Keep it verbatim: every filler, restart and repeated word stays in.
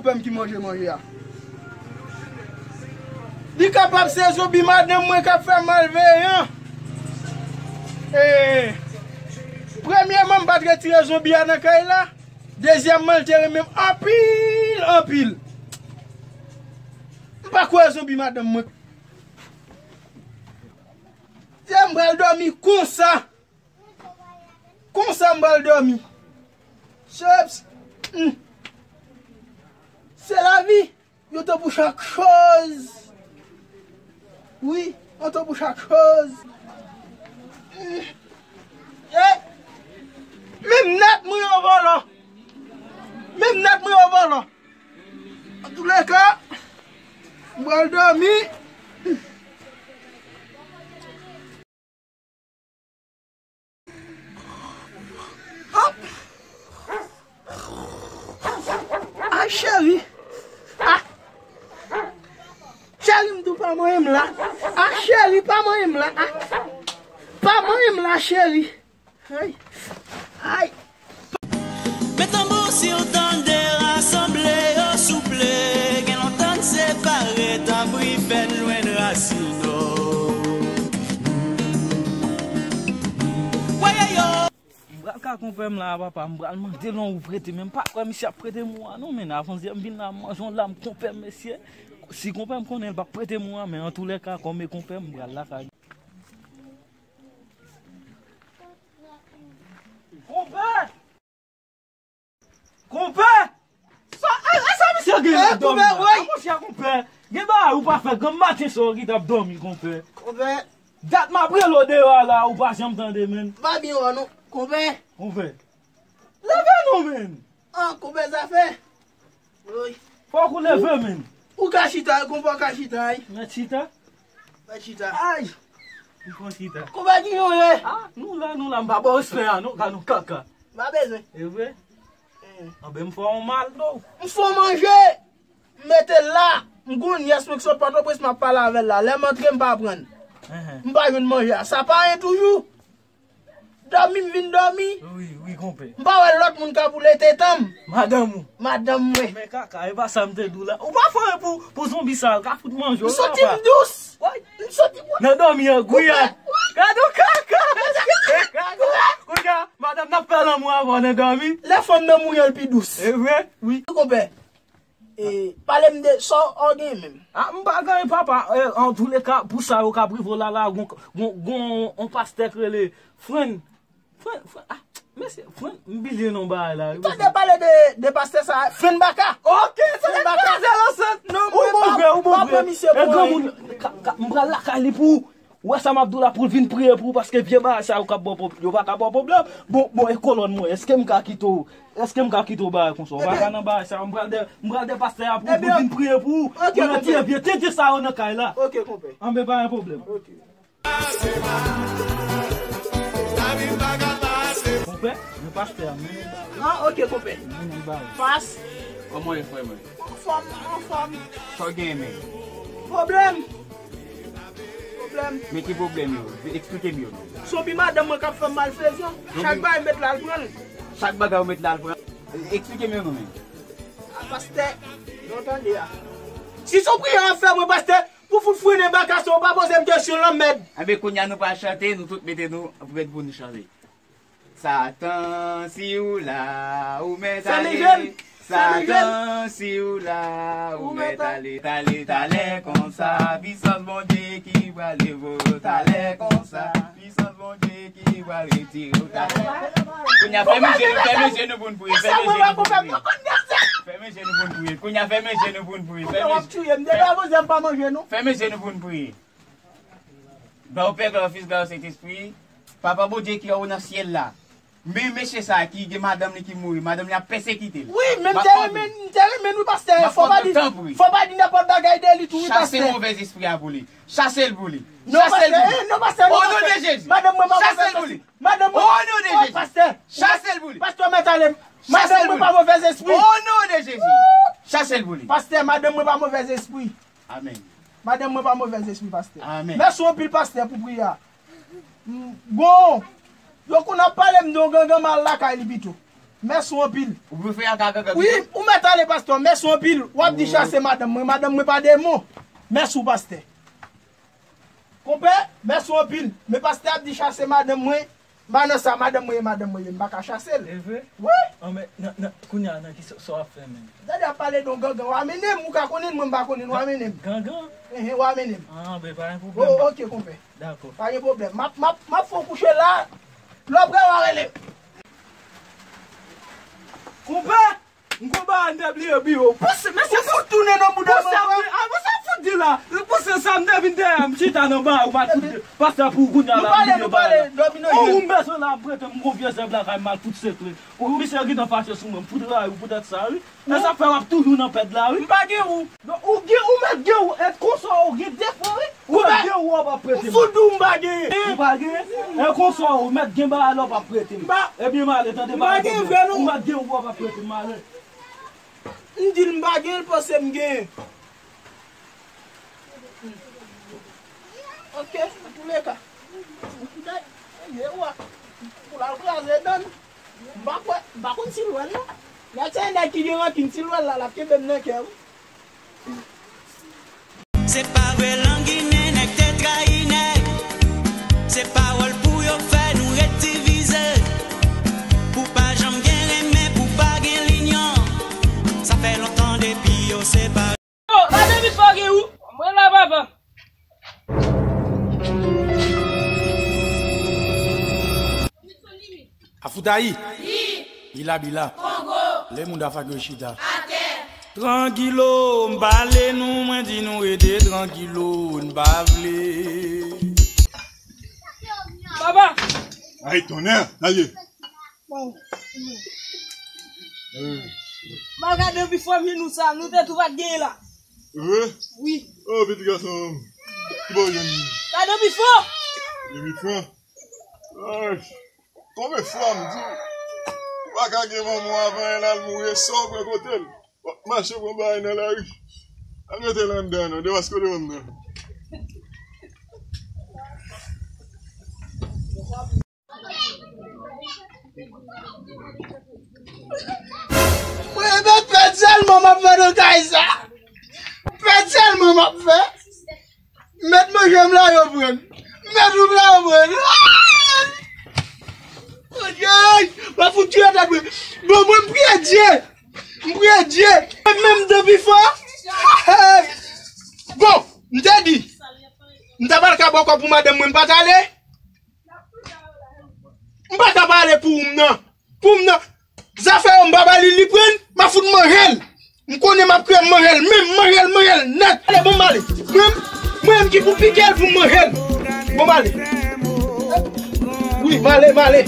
Pè m ki manje manje a. Li kapab se zonbi madanm mwen k ap fè m malveyan. E, premyèman, m pa t retire zonbi a nan kay la. Dezyèmman, l te renmen m anpil, anpil. M pa kwè zonbi madanm mwen. Se m pral dòmi konsa. Konsa m pral dòmi. Cheps. Hmm. Se lavi. Yon tan pou chak choz. Wi, yon tan pou chak choz. Hmm. Eh, menm nèt mwen yon vòlò. Menm nèt mwen yon vòlò. Antouleka, m pral dòmi. Ay, cheri. Ah. Cheri, m tou pa manyen m la. Ah, cheri, pa manyen m la. Ah. Pa manyen m la, cheri. Ay. Ay. Met tanbou si w tande, rasanble yo souple. Gen lontan n separe, tanpri fè n jwenn rasin nou. Wayè yo. M pral ka konpè m la, papa, m pral mande l yon ou prete, men m pa kwè misye ap prete m ou a non, men avan m vin la, m manje yon lam konpè m, mesye. Si konpè m konnen, l p ap prete m ou a, men antouleka, kòm e konpè m, m pral lakay. Konpè! Konpè! Sa, a, a sa misye gen la dòmi la? Konpè, woy! A, monchè, konpè! Gen bagay ou pa fè, granm maten sa w ki t ap dòmi, konpè. Konpè! Dat m ap rele w deyò a la, ou pa janm tande, menn. M pa byen wè w non, konpè. Konpè. Leve non, menn. An, konpè, zafè. Woy. Fòk ou leve, menn. Ou ka chita, konpè, ou ka chita, wi. Mèt chita? Mèt chita. Ay! Ou pran chita. Konpè, ki jan w ye? Ah, nou la, nou la, m pa ba w respè a, non, ka nou kaka. M pa bezwen. E vre? Hmm. Anben, m fè w mal, non. M fè w manje! M mete l la. M gon nyès mwen ki sot Pòtoprens, m ap pale avè l la. Lè m antre, m pa pran. Enhen. M pa jwenn manje a. Sa pa anyen toujou. Dòmi, m vin dòmi. Wi, wi, konpè. M pa wè lòt moun ka boule tetan m. Madanm ou? Madanm mwen. Men kaka, e pa sa m te di w la. Ou pa fè anyen pou, pou zonbi sa, l ka fout manje w, papa. M soti m dous. Woy. M soti, woy. Nan dòmi an, gouyad. Konpè, woy. Gade w kaka. Konpè. Kounye a, madanm, n ap fè lanmou avè w nan dòmi. Lè fanm nan mouye, l pi dous. E vre? Wi. Konpè. E, pale m de sa w gen menm. Ah, m pa gen anyen, papa. Eh, antouleka, pou sa yo k ap rive w la, la, gon, gon, gon, on pastè k rele Fren. Fren, Fren, ah, mesye, Fren, m bliye non bagay la, wi. Tande pale de, de pastè sa, Fren Baka. Ok, se Fren Baka. Kraze lansant. Non, ou bon vre, ou bon vre. E granmoun, ka, ka, m pral lakay li pou ou. Ou wè sa m ap di w la pou l vin priye pou ou, paske vye bagay sa yo k ap ba w pwob-, yo pa ka ba w pwoblèm. Bon, bon, e kolòn mwen, èske m ka kite w, èske m ka kite w bagay konsa? Ou pa ka nan bagay sa yo, m pral de, m pral de pastè a pou, pou l vin priye pou ou. Pou l retire vye tenten sa yo nan kay la. Ok, konpè. Anben, pa gen pwoblèm. Ok. Konpè, men pastè a, men nou ba. Ah, ok, konpè. Men nou ba. Pas. Kòman w ye, frè mwen? Anfòm, anfòm. Sa w gen, men? Pwoblèm. Pwoblèm. Men ki pwoblèm yo? Eksplike m yo, non. Zonbi madanm mwen k ap fè m malfezyon. Chak bagay m met la, l pran l. Chak bagay ou met la, l pran. Eksplike m yo, non, men. Ah, pastè, nou tande a. Si se yon priyè w ap fè mwen, pastè, pou fout frennen baka sa, ou pa poze m kesyon, lanmèd. Enben, kounye a nou pral chante, nou tout mete nou prèt pou nou chante. Satan, si w la, ou mèt ale. Satan, si w la, ou mèt ale. Talè, talè konsa, pisans Bondye ki pral leve w. Talè konsa, pisans Bondye ki pral retire w. Talè. Kounye a, fèmen je nou, fèmen je nou pou n priye. Fèmen je nou pou n priye. Fèmen je nou pou n priye. Kounye a, fèmen je nou pou n priye. Fèmen je nou pou n priye. Fèmen je nou pou n priye. Glwa o Pè, glwa o Fis, glwa o Sentespri. Papa Bondye ki anwo nan syèl la. Men mesye sa a ki gen madanm li ki mouri, madanm li ap pèsekite l. Wi, men m te renmen, m te renmen l wi, pastè. Fò pa di, fò pa di nenpòt bagay de li tou wi, pastè. Chase movèzespri a pou li. Chase l pou li. Chase l pou li. Non, pastè, eh, non, pastè, non, pastè. O non de Jezi. Madanm mwen pa movèzespri. Madanm mwen pa movèzespri. O non de Jezi. Pastè. Chase l pou li. Pastè, mèt ale. Madanm mwen pa movèzespri. O non de Jezi. Chase l pou li. Pastè, madanm mwen pa movèzespri. Amèn. Madanm mwen pa movèzespri, pastè. Amèn. Mèsi anpil, pastè, pou priyè a. M, bon, yo konn ap pale m de yon gangan, m al lakay li pito. Mèsi anpil. Ou vle fè a ka gangan? Wi, ou mèt ale, pastè. Mèsi anpil. W ap di chase madanm mwen. Madanm mwen pa demon. Mèsi w, pastè. Konpè, mèsi anpil. Men pastè ap di chase madanm mwen. M pa nan sa, madanm mwen ye, madanm mwen ye. M pa ka chase l. E vre? Wi. An, men, nan, nan, kounye a, nan ki sa, sa w ap fè menm? Gade, ap pale de yon gangan. W a mennen m, ou ka konnen l, mwen m pa konnen l, w a mennen m. Gangan? Enhen, w a mennen m. An, ben, pa gen pwoblèm. O, oke, konpè. Dakò. Pa gen pwoblèm. M ap, m ap, m ap fè w kouche la. Lè w prè, w a rele m. Konpè, m gon bagay m te bliye biwo. Pouse, mesye, ou fout tounen nan bouda mwen. Pouse, a, pouse fout di la. Pouse sa, m te vin dèyè, m chita nan ba, ou pa t fout di. Pastè pou ou kounye a la, nou pale, nou pale, domino. Ou, ou m bezwen la, prete m gon vye zèb lakay m al fout sekle. Ou, misye gentan fache sou mwen, m fout rayi ou poutèt sa, wi. E sa fè w ap toujou nan pèd la, wi. M pa gen ou. Non, ou gen, ou mèt gen ou, e konsa ou gen defo, wi. Ou mèt gen ou, w ap prete m. Fout ou m pa gen. Ou pa gen? E konsa ou mèt gen bagay la, w ap prete m. Ebyen, m ale, tande bagay. M pa gen vre, non. Ou mèt gen ou, w ap prete m, m ale. M di l m pa gen, l panse m gen. Ok, antouleka. Ye wa. Pou l al kraze dan l. M pa kwè, m pa konn si l wè l non. Gad se nèg ki gen rankin, si l wè l la, l ap kenbe m nan kè wi. Se pa vre Langinen nèg te trayi nèg. Se pawòl pou yo fè nou ret divize. Pou pa janm gen renmen, pou pa gen linyon. Sa fè lontan depi yo separe. Oh, la depi fò gen ou. Mwen la, papa. Afoutayi. Wi. Bila, bila. Kongo. Lè moun da fak yo chita. Atè. Trankilo, m pale nou, mwen di nou rete trankilo, n pa vle. Papa. Ay, tonnè, sa ye. Bon. Ba gade bifò vin nou sa, nou te tou pa t genyen la. Vre? Wi. Oh, pitit gason. Ki bò w jwenn li? Gade bifò. Bifò? Ay. Konbyen fwa m di w, ou pa ka gen manman w avan l al mouri, sa w pran kote l? W ap mache pran bagay nan lari. Al mete l anndan non, depaske w te konn nan. Mwen, mwen pèdi sèlman m ap fè nan kay sa. Pèdi sèlman m ap fè. Mèt manje m la yo pran. Mèt ou m la yo pran. Ay! M ap fout tiye tèt mwen. Bon, mwen m priye Dye. M priye Dye. Menm depi fò. Bon, m te di. M ta pral ka bò kòb pou madanm mwen, m pa t ale. M pa ka pale pou ou m nan. Pou m nan. Zafè yo m pa ba li, li pran, m a fout manje l. M konnen m ap kreye manje l, men m manje l, manje l nèt. Ale, bon, m ale. Mwen, mwen menm ki pou pike l pou m manje l. Bon, m ale. Wi, m ale, m ale.